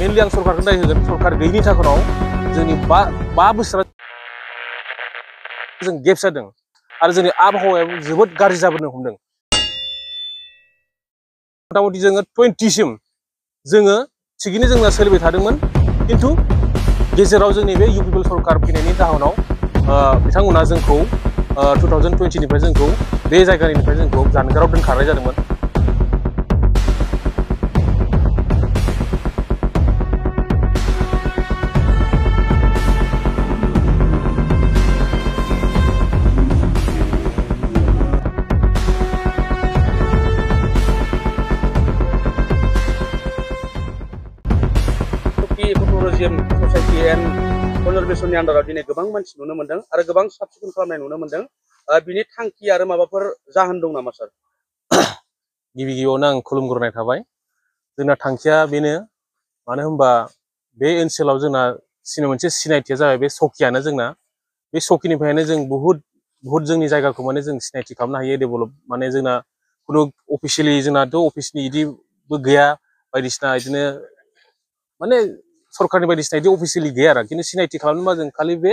मेनलि आं सरकारखौ दाय होगोन सरकार गैयिनि थाखाय जोंनि बा बोसोरा जों गेप जादों आरो जोंनि आबहावाया जोबोद गाज्रि जाबोनो हमदों। मथा-मथि जोङो 20 सिम जोङो थिगैनो जोंना सोलिबाय थादोंमोन, खिन्थु गेजेराव जोंनि बे इउ पिपल सरकार फैनायनि जाहोनाव बिथांमोना जोंखौ 2020 निफ्राय जोंखौ बे जायगानिफ्राय जोंखौ जानगाराव दोनखारनाय जादोंमोन। इक'टुरिज्म ससाइटि एन्ड कनजारभेशननि आन्दाराव दिनै गोबां मानसि नुनो मोनदों आरो गोबां साब सिखोन खालामनाय नुनो मोनदों। बिनि थांखि आरो माबाफोर जाहोन दं नामा सार? गिबि गिबियावनो आं खुलुमग्रोनाय थाबाय। जोंना थांखिया बेनो, मानो होनबा बे ओनसोलाव जोंना मोनसे सिनायथिया जाबाय बे सकियानो जोंना। बे सकिनिफ्रायनो जों बुहुद जोंनि जायगाखौ माने जों सिनायथि खालामनो हायो, डेभेलप माने जोंना खुनु अफिसियेलि जोंनाथ' अफिसनि बिदिबो गैया, बायदिसिना बिदिनो माने सरकारनि बायदिसिना बिदि अफिसियेलि गैया आरो, खिन्थु सिनायथि खालामनोबा जों खालि बे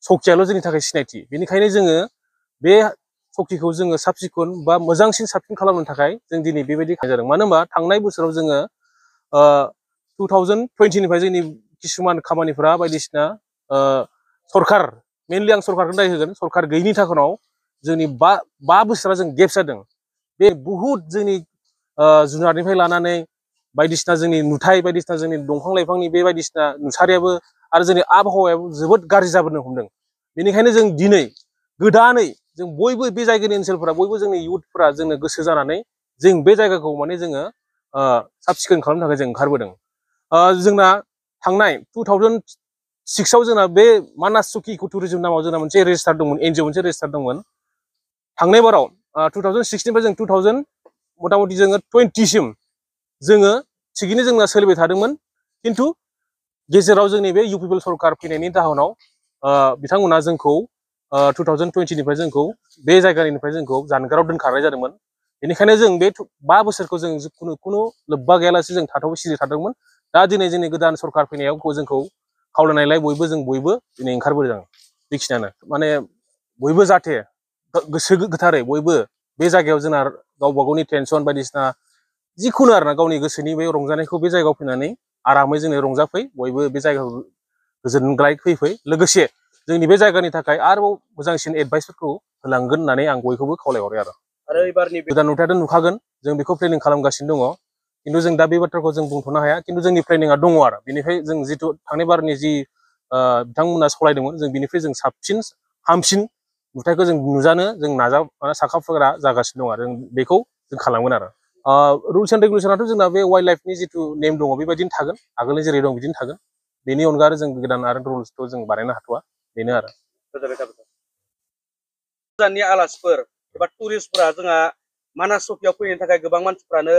सकियाल' जोंनि थाखाय सिनायथि। बेनिखायनो जोङो बे सकिखौ जोङो साब सिखोन बा मोजांसिन साबसिन खालामनो थाखाय जों दिनै बेबायदि खालामनाय जादों। मानो होनबा थांनाय बोसोराव जोङो 2020 निफ्राय जोंनि किसुमान खामानिफोरा बायदिसिना सरकार, मेनलि आं सरकारखौ दाय होगोन सरकार गैयिनि थाखाय जोंनि बा बोसोरा जों गेप जादों। बे बुहुद जोंनि जुनारनिफ्राय लानानै बायदिसिना जोंनि नुथाय, बायदिसिना जोंनि दंफां लाइफांनि बे बायदिसिना नुसारियाबो आरो जोंनि आबहावायाबो जोबोद गाज्रि जाबोनो हमदों। बेनिखायनो जों दिनै गोदानै जों बयबो बे जायगानि ओनसोलफोरा बयबो जोंनि इयुथफोरा जोंनो गोसो जानानै जों बे जायगाखौ माने जोङो साब सिखोन खालामनो थाखाय जों ओंखारबोदों। जोंना थांनाय 2006आव जोंना बे मानास सुकि इक'टुरिज्म नामाव जोंना मोनसे रेजिस्टार दंमोन, एनजिअ मोनसे रेजिस्टार दंमोन। थांनाय बाराव 2006 निफ्राय जों 2000 मथा-मथि जोङो 20 सिम जोङो थिगैनो जोंना सोलिबाय थादोंमोन, खिन्थु गेजेराव जोंनि बे इउ पिपल सरकार फैनायनि जाहोनाव बिथांमोना जोंखौ 2020 निफ्राय जोंखौ बे जायगानिफ्राय जोंखौ जानगाराव दोनखारनाय जादोंमोन। बेनिखायनो जों बे 5 बोसोरखौ जों खुनु लोब्बा गैयालासे जों सिरि थादोंमोन। दा दिनै जोंनि गोदान सरकार फैनायाव जोंखौ खावलायनायलाय बयबो दिनै ओंखारबोदों। बेखिनियानो माने बयबो जाहाथे गोसो गोथारै बयबो बे जायगायाव जोंना गावबा गावनि टेनसन बायदिसिना जिखुनु आरोना गावनि गोसोनि बे रंजानायखौ बे जायगायाव फैनानै आरामै जोङो रंजाफै, बयबो बे जायगाखौ गोजोनग्लाय फैफै, लोगोसे जोंनि बे जायगानि थाखाय आरोबाव मोजांसिन एडभाइसफोरखौ होलांगोन होननानै आं बयखौबो खावलायहरो आरो एबारनि गोदान नुथायाथ' नुखागोन, जों बेखौ प्लेनिं खालामगासिनो दङ, खिन्थु जों दा बे बाथ्राखौ जों बुंथ'नो हाया, खिन्थु जोंनि प्लेनिंआ दङ आरो। बेनिफ्राय जों जिथु थांनाय बारनि जि बिथांमोना सालायदोंमोन, जों बेनिफ्राय जों साबसिन हामसिन नुथायखौ जों नुजानो जों साखाफोरा जागासिनो दं आरो जों बेखौ जों खालामगोन आरो। रुल्स एन्ड रेगुलेसनाथ' जोंना बे वाइल्ड लाइफनि जिथु नेम दङ बेबायदिनो थागोन, आगोलनि जेरै दं बिदिनो थागोन। बेनि अनगा आरो जों गोदान आरो रुल्सखौ जों बानायनो हाथ'वा, बेनो आरो। गोजाननि आलासिफोर एबा टुरिस्टफोरा जोंहा मानास सकियाव फैनो थाखाय गोबां मानसिफ्रानो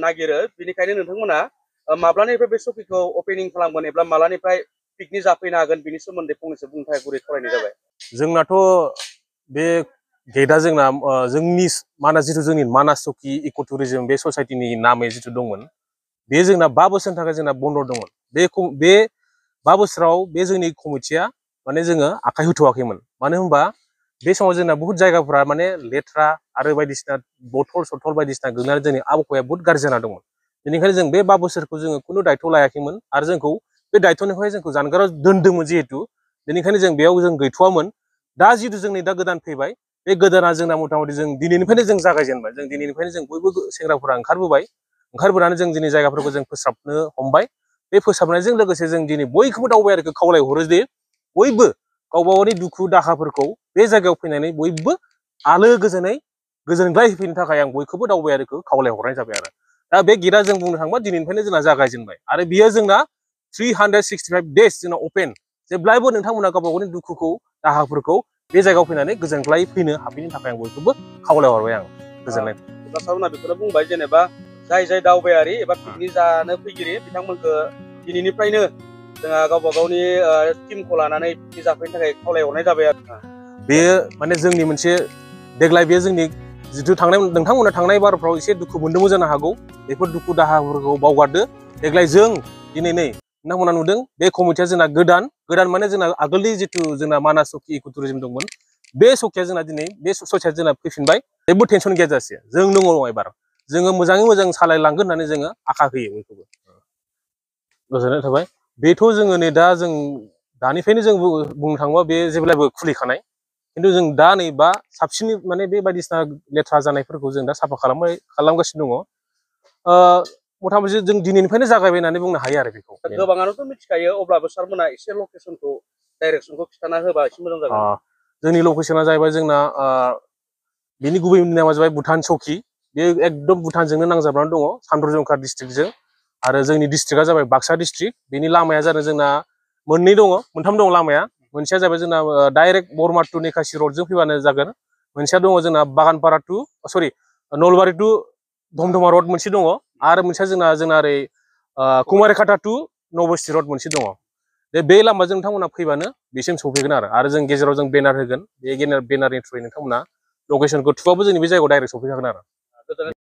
नागिरो, बेनिखायनो नोंथांमोना माब्लानिफ्राय बे सकिखौ अपेनिं खालामगोन एबा माब्लानिफ्राय पिकनिक जाफैनो हागोन बेनि सोमोन्दै फंनैसो बुंनो थाखाय गुरै खावलायनाय जाबाय। जोंनाथ' बे गेटआ जोंना जोंनि जिथु जोंनि मानास सखि इक'टुरिज्म बे ससाइटिनि नामै जिथु दंमोन, बे जोंना 5 बोसोरनि थाखाय जोंना बन्द दंमोन। बे 5 बोसोराव बे जोंनि कमिटिया माने जोङो आखाइ होथ'वाखैमोन। मानो होनबा बे समाव जोंना बुहुत जायगाफोरा माने लेथ्रा आरो बायदिसिना बथल बायदिसिना गोग्लैनानै जोंनि आबहावाया बुहुत गाज्रि जाना दंमोन। बेनिखायनो जों बे 5 बोसोरखौ जोङो खुनु दायथ' लायाखैमोन आरो जोंखौ बे दायथ'निफ्राय जोंखौ जानगाराव दोन्दोंमोन जिहेतु, बेनिखायनो जों बेयाव जों गैथ'वामोन। दा जितु जोंनि दा गोदान फैबाय, बे गोदाना जोंना मथा-मथि जों दिनैनिफ्रायनो जों जागायजेनबाय। जों दिनैनिफ्रायनो जों बयबो सेंग्राफोरा ओंखारबोनानै जों दिनै जायगाफोरखौ जों फोसाबनो हमबाय। बे फोसाबनायजों लोगोसे जों दिनै बयखौबो दावबायारिखौ खावलायहरो जे बयबो गावबा गावनि दुखु दाहाफोरखौ बे जायगायाव फैनानै बयबो आलो गोजोनै गोजोनग्लाय होफैनो थाखाय आं बयखौबो दावबायारिखौ खावलायहरनाय जाबाय आरो। दा बे गेटआ जों बुंनो थाङोबा दिनैनिफ्रायनो जोंना जागायजेनबाय आरो बियो जोंना 365 डेज जोंना अपेन। जेब्लायबो नोंथांमोना गावबा गावनि दुखुखौ दाहाफोरखौ बे जायगायाव फैनानै गोजोनग्लाय फैनो हाफैनो थाखाय आं बयखौबो खावलायहरबाय आं। गोजोननाय सारमोना बेखौनो बुंबाय, जेनेबा जाय दावबायारि एबा पिकनिक जानो फैगिरि बिथांमोनखौ दिनैनिफ्रायनो जोंहा गावबा गावनि टिमखौ लानानै पिकनिक जाफैनो थाखाय खावलायहरनाय जाबाय आरो। बेयो माने जोंनि मोनसे देग्लाय बेयो जोंनि जिथु नोंथांमोना थांनाय बारफ्राव एसे दुखु मोनदोंबो जानो हागौ, बेफोर दुखु दाहाफोरखौ बावगारदो। देग्लाय जों दिनै नै नोंथांमोना नुदों बे कमिटिया जोंना गोदान माने जोंना आगोलनि जिथु जोंना मानास चौकी इको टुरिजम दंमोन बे चौकिया जोंना दिनै बे ससाइटिया जोंना फैफिनबाय जेबो टेनसन गैया जासे जों दङ एबार जोङो मोजाङै मोजां सालायलांगोन होननानै जोङो आखा होयो बयखौबो गोजोननाय थाबाय बेथ' जोङो नै दा जों दानिफ्रायनो जों बुंनो थाङोबा बे जेब्लाबो खुलिखानाय खिन्थु जों दा नै बा साबसिन माने बे बायदिसिना लेथ्रा जानायफोरखौ जों दा साफा खालामगासिनो दङ मथा मथि जों दिनैनिफ्रायनो जागायबाय होननानै बुंनो हायो आरो बेखौ गोबाङानोथ' मिथिखायो अब्लाबो सारमोना एसे लकेसनखौ डाइरेक्सनखौ खिन्थाना होबा एसे मोजां जागोन जोंनि लकेसना जाहैबाय जोंना बिनि गुबै नामा जाबाय भुटान चौकी बे एकदम भुटानजोंनो नांजाबनानै दङ सानथ्र-जंखार डिस्ट्रिक्टजों आरो जोंनि डिस्ट्रिक्टआ जाबाय बाक्सा डिस्ट्रिक्ट बेनि लामाया जादों जोंना मोनथाम दङ लामाया मोनसेया जाबाय जोंना डाइरेक्ट बरमा टु निकासि रडजों फैबानो जागोन मोनसेया दङ जोंना बागानपारा टु नलबारि टु धमधमा रड मोनसे दङ आरो मोनसेया जोंना ओरै कुमारिखाता टु नबस्ति रड मोनसे दङ बे लामाजों नोंथांमोना फैबानो बेसिम सौफैगोन आरो जों गेजेराव जों बेनार होगोन बे बेनारनि थ्रुयै नोंथांमोना लकेसनखौ थुबाबो जोंनि बे जायगायाव डाइरेक्ट सौफैखागोन आरो